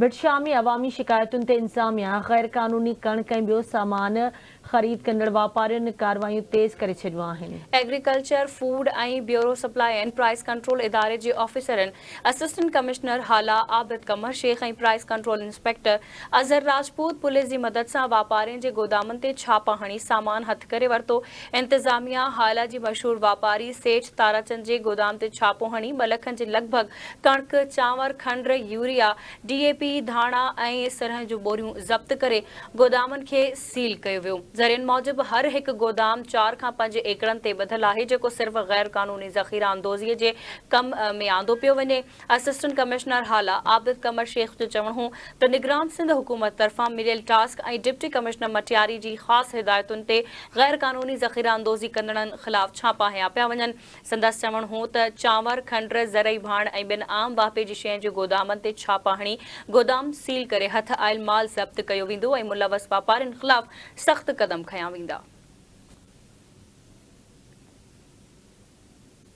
ڀٽ شاهه ۾ عوامي شڪايتن تي انتظاميا غير قانوني ڪڻڪ ۽ ٻيو سامان خريد ڪندڙ واپارين ڪارروايون تيز ڪري ڇڏيون آهن. Agriculture, food ۽ bureau supply and price control اداري جي آفيسرن assistant commissioner Hala Abid Qamar Shaikh ۽ price control inspector Azhar Rajput police جي مدد سان واپارين جي گودامن تي ڇاپا هڻي سامان هٿ ڪري ورتو. انتظاميا هالا جي مشهور واپاري سيٺ تاراچند جي گودام تي ڇاپو هڻي ٻه لکن جي لڳ ڀڳ ڪڻڪ، چانور، کنڊ، يوريا، ڊي اي پي، ڌاڻا ۽ سرهن جون ٻوريون ضبط ڪري گودامن کي سيل ڪيو ويو. ذريعن موجب هر هڪ گودام چار کان پنج ايڪڙن تي ٻڌل آهي جيڪو صرف غير قانوني ذخيره اندوزي جي ڪم ۾ آندو پيو وڃي. اسسٽنٽ ڪمشنر هالا عابد قمر شيخ جو چوڻ هو ته نگران سنڌ حڪومت طرفان مليل ٽاسڪ ۽ ڊپٽي ڪمشنر مٽياري جي خاص هدايتن تي غير قانوني ذخيره اندوزي ڪندڙن خلاف ڇاپا هنيا پيا وڃن. سندس چوڻ هو ته چانور، کنڊ، زرعي ڀاڻ ۽ ٻين عام واهپي جي شين جي گودامن تي ڇاپا هڻي گودام سيل ڪري هٿ آيل مال ضبط ڪيو ويندو ۽ ملوث واپارين خلاف سخت قدم کنيا ويندا.